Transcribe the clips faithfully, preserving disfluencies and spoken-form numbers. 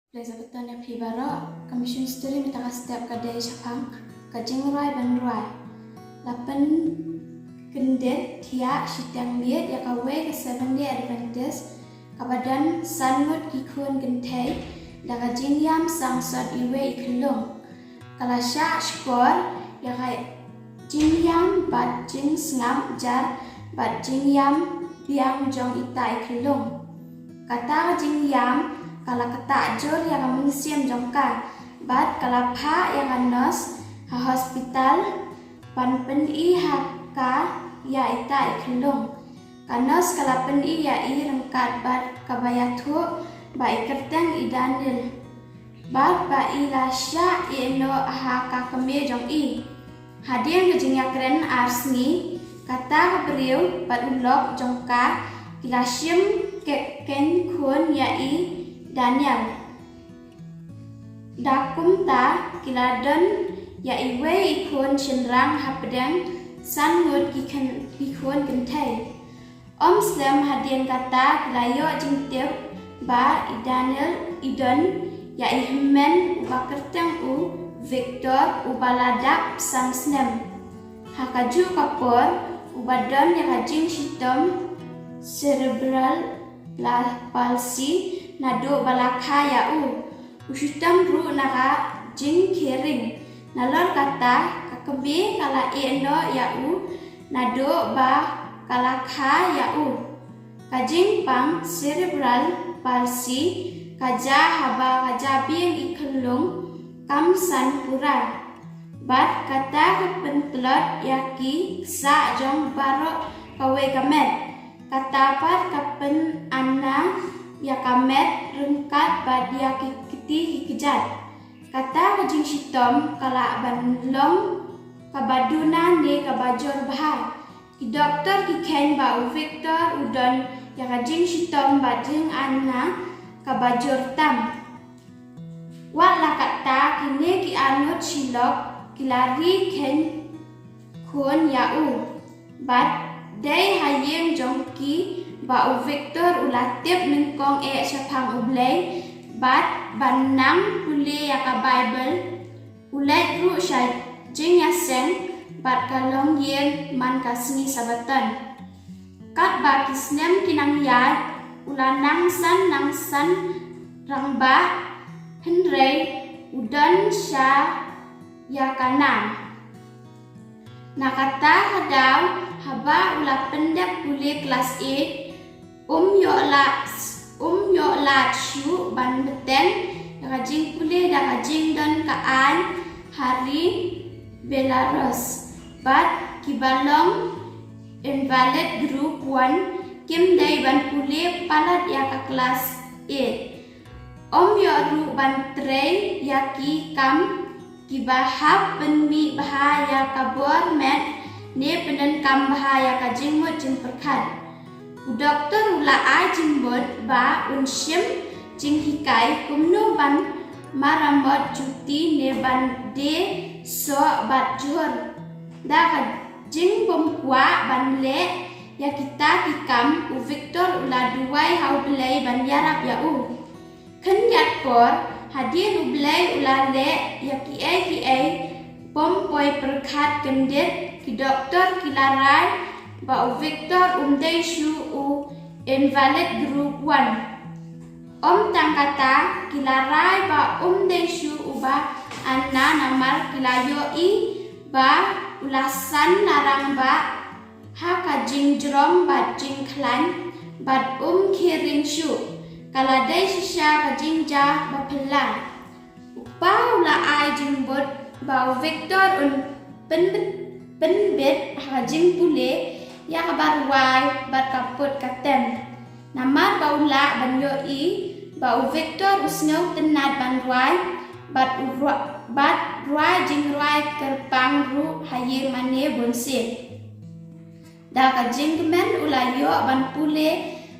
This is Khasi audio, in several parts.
Dei sa baton ïa phi baroh, ka mission story mynta ka step ka dei shaphang ka jingrwai ban rwai. La pynkyndit thiah shiteng miet ïa kawei ka Seventh Day Adventist kaba don san ngut ki khun kynthei da ka jingïam sangsot iwei i khyllung. Ka la shah shkor ïa ka jingïam bad jingsngap jar bad jingïam biang jong ita i khyllung. Kata ka jingïam ka la ktah jur ïa ka mynsiem jong ka bad ka la phah ïa ka nurse ha hospital ban pyni ha ka ïa ita i khyllung. Ka nurse ka la pyni ïa i ryngkat bad kaba ïathuh ba i kyrteng i Daniel bad ba i la shah ïehnoh ha ka kmie jong i. Hadien ka jingïakren ar sngi, kata ka briew bad u lok jong ka ki la shim keiñ khun ïa i Daniel. Da kumta ki la don ïa iwei i khun shynrang hapdeng san ngut ki khun kynthei. Ym slem hadien kata ki la ïoh jingtip ba i Daniel i don ïa i hynmen uba kyrteng u Victor uba la dap san snem. Ha kajuh ka por uba don ïa ka jingshitom cerebral palsy naduh ba la kha ïa u. U shitom ruh na ka jingkheiñ. Nalor kata ka kmie ka la ïehnoh ïa u naduh ba ka la kha ïa u. Ka jingpang cerebral palsy ka jia haba ka jabieng i khyllung kam san pura. Bad kata ka pyntlot ïa ki ksah jong baroh kawei ka met. Kata pat ka pynanna ïa ka met ryngkat bad ïa ki kti ki kjat. Kata ka jingshitom ka lah ban long kaba duna ne kaba jur bha. Ki doktor ki kheiñ ba u Victor u don ïa ka jingshitom bad jinganna kaba jur tam. Wat la katta, kine ki arngut shilok ki la ri kheiñ khun ïa u. Bad dei ha ïing jong ki ba u Victor u la tip nyngkong eh shaphang U Blei bad ban nang pule ïa ka Baibl. U leit ruh sha jingïaseng bad ka longïing man ka sngi Sabaton. Katba ki snem ki nang ïaid, u la nang san nang san rangbah, hynrei u don sha ïa ka nam. Na kata ka daw haba u la pyndep pule klas eight, um ïoh lad, um ïoh lad shuh ban bteng ïa ka jingpule da ka jingdon ka aiñ ha ri Belarus. Bad kiba long invalid group one kim dei ban pule palat ïa ka klas eight. Um ïoh ruh ban trei ïa ki kam kiba hap pynmih bha ïa ka bor met ne pyndonkam bha ïa ka jingmut jingpyrkhat. U doktor u la ai jingbud ba un shim jinghikai kumno ban maramot juti ne ban die soh bad jhur. Da ka jingbymkwah ban leh ïa kita ki kam, u Victor u la duwai ha U Blei ban ïarap ïa u. Khyndiat por, hadien U Blei u la leh ïa kiei kiei, bym poi pyrkhat kyndit, ki doktor ki la rai ba u Victor um dei shuh u invalid group one. Ym tang kata, ki la rai ba um dei shuh uba anna namar ki la ïohi ba u la san la rangbah ha ka jingjrong bad jingkhlaiñ bad um kheiñ shuh. Ka la dei shisha ka jingjia ba phylla. U kpa u la ai jingbud ba u Victor un pynbit, pynbit ha ka jingpule ïa kaba rwai bad ka put ka tem. Namar ba u lah ban ïohi ba u Victor u sngewtynnat ban rwai bad u rwa-, bad rwai jingrwai kyrpang ruh ha ïing mane bunsien. Da ka jingkmen u la ïoh ban pule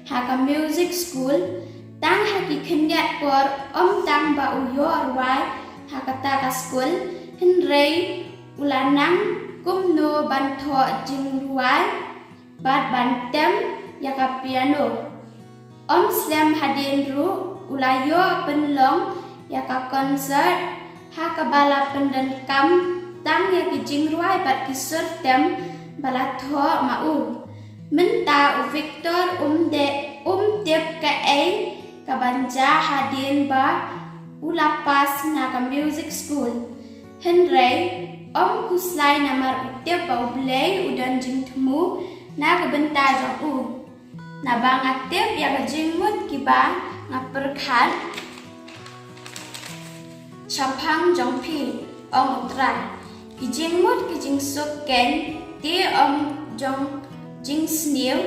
ha ka music school, tang ha ki khyndiat por ym tang ba u ïoh rwai ha kata ka skul, hynrei u la nang kumno ban thoh jingrwai bad ban tem ïa ka piano. Ym slem hadien ruh u la ïoh pynlong ïa ka concert ha kaba la pyndonkam tang ïa ki jingrwai bad ki sur tem ba la thoh ma u. Mynta u Victor um de um tip kaei kaban jia hadien ba u la pass na ka music school. Hynrei um khuslai namar u tip ba U Blei u don jingthmu na ka bynta jong u. Naba nga tip ïa ka jingmut kiba nga pyrkhat shaphang jong phi, ong U Trai. Ki jingmut ki jingsuk keiñ, te ong jong jingsniew,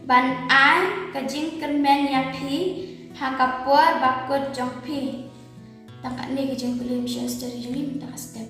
ban ai ka jingkyrmen ïa phi ha ka por ba kut jong phi. Tang katne ki jingpule mission story jong ngi mynta ka step.